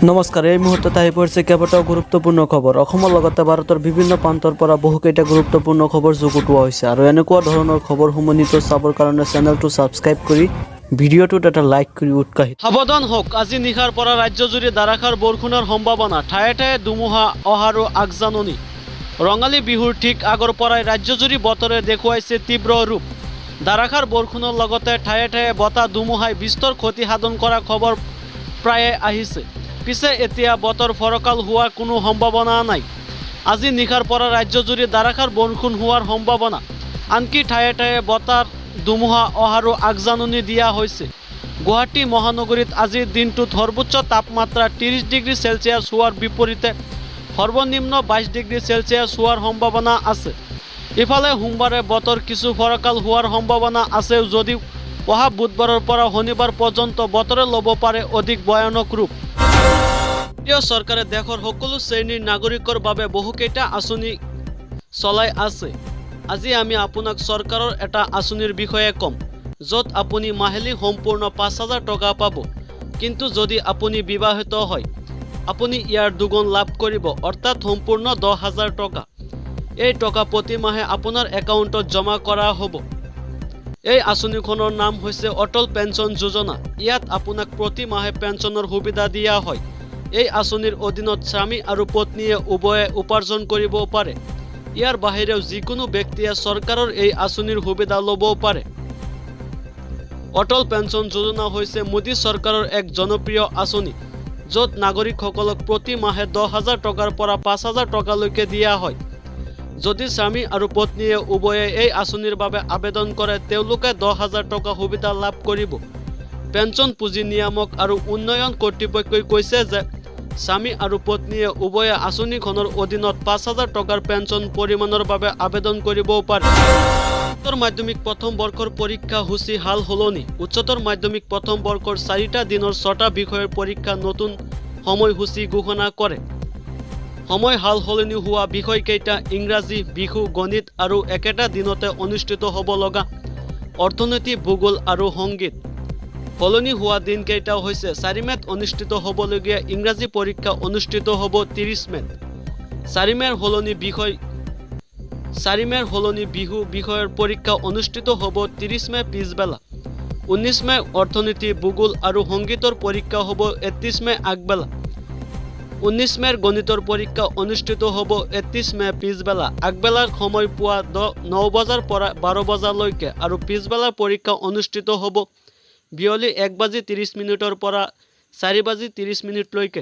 নমস্কাৰ, এই মুহূৰ্তত আহি পৰিছে কেইবাটাও গুৰুত্বপূৰ্ণ খবৰ। অসমৰ লগতে ভাৰতৰ বিভিন্ন প্ৰান্তৰ পৰা বহুকেইটা গুৰুত্বপূৰ্ণ খবৰ যুগুতোৱা হৈছে আৰু এনেকুৱা ধৰণৰ খবৰসমূহ নিতৌ চাবৰ কাৰণে চেনেলটো ছাবস্ক্ৰাইব কৰি ভিডিঅ'টোত এটা লাইক কৰি উৎসাহিত সাৱধান হওক। আজি নিশাৰ পৰা ৰাজ্যজুৰি ধাৰাসাৰ বৰষুণৰ সম্ভাৱনা, ঠায়ে ঠায়ে ধুমুহা অহাৰো আগজাননী। ৰঙালী বিহুৰ ঠিক আগৰ পৰাই ৰাজ্যজুৰি বতৰে দেখুৱাইছে তীব্ৰ ৰূপ। ধাৰাসাৰ বৰষুণৰ লগতে ঠায়ে ঠায়ে বতাহ ধুমুহাই বিস্তৰ ক্ষতি সাধন কৰা খবৰ প্ৰায়ে আহিছে। পিছে এতিয়া বতৰ ফৰকাল হোৱাৰ কোনো সম্ভাৱনা নাই। আজি নিশাৰ পৰা ৰাজ্যজুৰি ধাৰাসাৰ বৰষুণ হোৱাৰ সম্ভাৱনা। আনকি ঠায়ে ঠায়ে বতাহ ধুমুহা অহাৰো আগজাননী দিয়া হৈছে। গুৱাহাটী মহানগৰীত আজিৰ দিনটোত সৰ্বোচ্চ তাপমাত্ৰা 30 ডিগ্ৰী চেলছিয়াছ হোৱাৰ বিপৰীতে সৰ্বনিম্ন 22 ডিগ্ৰী চেলছিয়াছ হোৱাৰ সম্ভাৱনা আছে। ইফালে সোমবাৰে বতৰ কিছু ফৰকাল হোৱাৰ সম্ভাৱনা আছে যদিও অহা বুধবাৰৰ পৰা শনিবাৰ পৰ্যন্ত বতৰে ল'ব পাৰে অধিক ভয়ানক ৰূপ। কেন্দ্ৰীয় চৰকাৰে দেশৰ সকলো শ্ৰেণীৰ নাগৰিকৰ বাবে বহুকেইটা আঁচনি চলাই আছে। আজি আমি আপোনাক চৰকাৰৰ এটা আঁচনিৰ বিষয়ে ক'ম, য'ত আপুনি মাহিলী সম্পূৰ্ণ 5000 টকা পাব। কিন্তু যদি আপুনি বিবাহিত হয়, আপুনি ইয়াৰ দুগুণ লাভ কৰিব, অৰ্থাৎ সম্পূৰ্ণ 10,000 টকা। এই টকা প্ৰতি মাহে আপোনাৰ একাউণ্টত জমা কৰা হ'ব। এই আঁচনিখনৰ নাম হৈছে অটল পেঞ্চন যোজনা। ইয়াত আপোনাক প্ৰতি মাহে পেঞ্চনৰ সুবিধা দিয়া হয়। এই আঁচনিৰ অধীনত স্বামী আৰু পত্নীয়ে উভয়ে উপাৰ্জন কৰিব পাৰে। ইয়াৰ বাহিৰেও যিকোনো ব্যক্তিয়ে চৰকাৰৰ এই আঁচনিৰ সুবিধা ল'ব পাৰে। অটল পেঞ্চন যোজনা হৈছে মোদী চৰকাৰৰ এক জনপ্ৰিয় আঁচনি, য'ত নাগৰিকসকলক প্ৰতি মাহে 10,000 টকাৰ পৰা 5000 টকালৈকে দিয়া হয়। যদি স্বামী আৰু পত্নীয়ে উভয়ে এই আঁচনিৰ বাবে আবেদন কৰে, তেওঁলোকে 10,000 টকা সুবিধা লাভ কৰিব। পেঞ্চন পুঁজি নিয়ামক আৰু উন্নয়ন কৰ্তৃপক্ষই কৈছে যে স্বামী আৰু পত্নীয়ে উভয়ে আঁচনিখনৰ অধীনত 5000 টকাৰ পেঞ্চন পৰিমাণৰ বাবে আবেদন কৰিবও পাৰে। উচ্চতৰ মাধ্যমিক প্ৰথম বৰ্ষৰ পৰীক্ষা সূচী সাল সলনি। উচ্চতৰ মাধ্যমিক প্ৰথম বৰ্ষৰ চাৰিটা দিনৰ ছটা বিষয়ৰ পৰীক্ষা নতুন সময়সূচী ঘোষণা কৰে। সময় সাল সলনি হোৱা বিষয়কেইটা ইংৰাজী, বিহু, গণিত আৰু একেটা দিনতে অনুষ্ঠিত হ'ব লগা অৰ্থনীতি, ভূগোল আৰু সংগীত। সলনি হোৱা দিনকেইটা হৈছে: 4 মে'ত অনুষ্ঠিত হ'বলগীয়া ইংৰাজী পৰীক্ষা অনুষ্ঠিত হ'ব 30 মে'ত। 4 মে'ৰ সলনি বিহু বিষয়ৰ পৰীক্ষা অনুষ্ঠিত হ'ব 30 মে' পিছবেলা। 19 মে' অৰ্থনীতি, ভূগোল আৰু সংগীতৰ পৰীক্ষা হ'ব 31 মে' আগবেলা। 19 মে'ৰ গণিতৰ পৰীক্ষা অনুষ্ঠিত হ'ব 31 মে' পিছবেলা। আগবেলাৰ সময় পুৱা 9 বজাৰ পৰা 12 বজালৈকে আৰু পিছবেলাৰ পৰীক্ষা অনুষ্ঠিত হ'ব বিয়লি 1 বাজি 30 মিনিটৰ পৰা 4 বাজি 30 মিনিটলৈকে।